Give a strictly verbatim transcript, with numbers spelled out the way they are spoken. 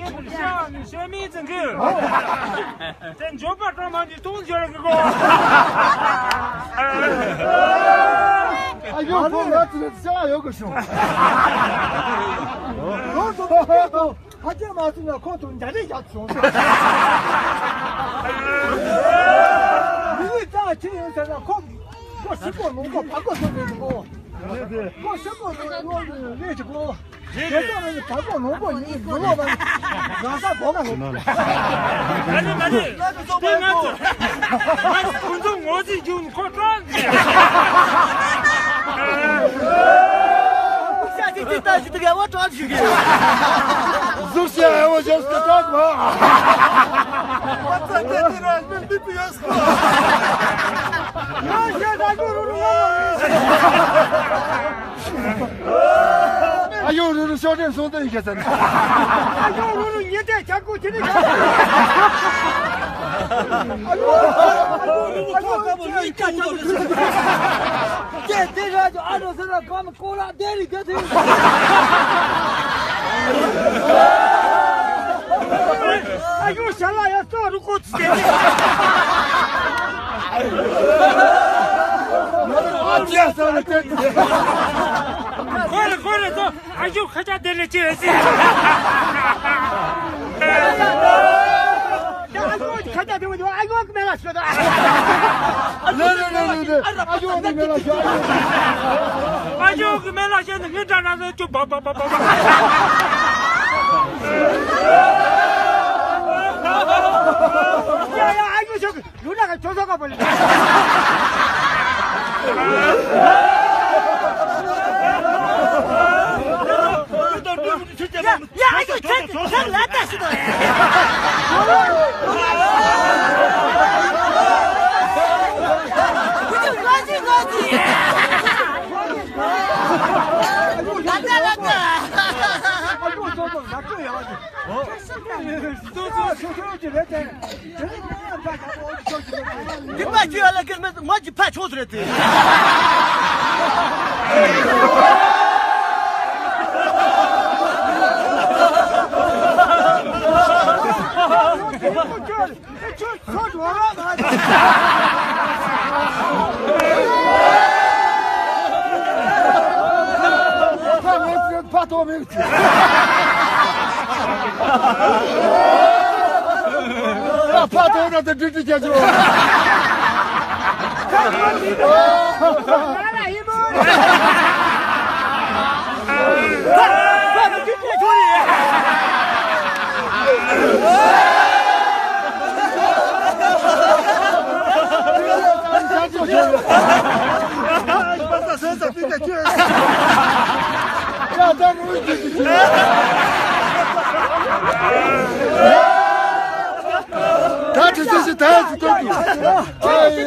ཤ་ནི་ཤ་མི་ཙི་གི། དེ་འཇོན་པ་གྲོང་མ་འདི་ཐུང་འཇོན་གི་གོ། ཨ་ཡོ་ཁོ་ང་ཚོ་ཤ་ཡོད་གི་བྱུང་། ལོ་ཚོ་ཁ་ཅན་མ་ཚུགས་ན་ཁོ་ཚོ་འཇའ་རིས་བཞག་བྱུང་། མི་ཡུལ་རྩ་ཆེ་ཡོད་ཟེར་ན་ཁོ་ཁོ་ཤི་གོ་ལོང་གོ་བར་གོ་སོང་ནས་གོ། ཁོ་ཤི་གོ་ལོང་གོ་ལས་ཀྱི་གོ། དེ་ཚོ་ནི་བར་གོ་ནོར་གོ་ཡིན་མི་ལོ་བ། རང་ས་གོ་ག་ལོ། མ་ནི་མ་ནི། དེ་ང་ཚོ་ང་ཚོ་ཁོང་ཚོ་ངོ་ཚིག་རྒྱུག་ནི་ཁོ་ཀྲོང་ཟེར། ཤ་ཅིག་ཅིག་ལྟ་ཞིག་ཏུ་ག་བ་ཀྲོང་ཞིག་གི། གཟུགས་ཤ་ཨེ་བ་ཞབས་སུ་ཀྲོང་མ། ང་ཚོ་དེ་དེ་ར་མི་མི་པི་ཡོད་སོ། ང་ཤ་ད་གོ་རུ་རུ་ང་ལ་རེད། ཨ་ཡོ་རུ་རུ་ཤོག་དྲན་སོང་དོན་ཤེས་ཚར། ཨ་ཡོ་རུ་རུ་ཉེ་དྲས་ཆག་སྒོ་དེ་ནི་ག། ཨ་ཡོ་ཨ་ཡོ་རུ་རུ་ཐོག་ཀ་བོ་ལུས་ཀ་ཆག་སྒོ་དེ་ནི། དེ་དེ་ར་ཅོ་ཨ་རོ་སེ་ར་ཀ་མ་ཀོ་ལ་དེ་རི་ག་དེ། ཨ་ཡོ་ཤ་ལ་ཡ་ས་རུ་ཀོ་ཚི་དེ་ནི། ཨ་ཅེ་ས་རུ་དེ། ཁོ་རེ་ཁོ་རེ་ཚོ། ཨ་ཇོ་ཁ་ཆག་དེ་ལས་ཅི་རེད་ཟེར། ཨ་ཇོ་ཁ་ཆག་དེ་མོ་ཨ་ཇོ་གི་མེ་ལ་ཤོད་ད། ལེ་ལེ་ལེ་ལེ་ལེ། ཨ་ཇོ་གི་མེ་ལ་ཤོད། ཨ་ཇོ་གི་མེ་ལ་ཤོད་ནི་ངའི་འདྲ་ན་ལ་ཅོ་བ་བ་བ་བ་བ། ཡ་ཡ་ཨ་ཇོ་ཤོད་གི། ལུས་ལ་ག་ཅོ་སོ་ག་པ་ལ། ཡ་ཡ་ཨ་ཇོ་ཁྱེད་ཀྱི་ཚང་ལ་ལྟ་ཞིག་དང་། ཁྱེད་ཀྱི་ང་ཅི་ང་ཅི། ལ་ལྟ་ལ་ལྟ། ཨ་ཇོ་ཅོ་ཅོ་ང་ཅོ་ཡ་ལ་ཅོ། ཅོ་ཅོ་ཅོ་ཅོ་རེད་དེ། འདི་པ་ཅི་ཡ་ལ་ཀེར་མེད་ང་ཅི་ཕ་ཆོག་ཟེར་ཏེ། ཕ་ཐོག་མེད། ཕ་ཐོག་ན་དེ་འདྲི་འདྲི་བྱ་ཆོག་ད་དེ་ཚོ་ཞིག་ད་ཡ་ཚོ་ལྟོས་དུས། ཨ་ཡེ།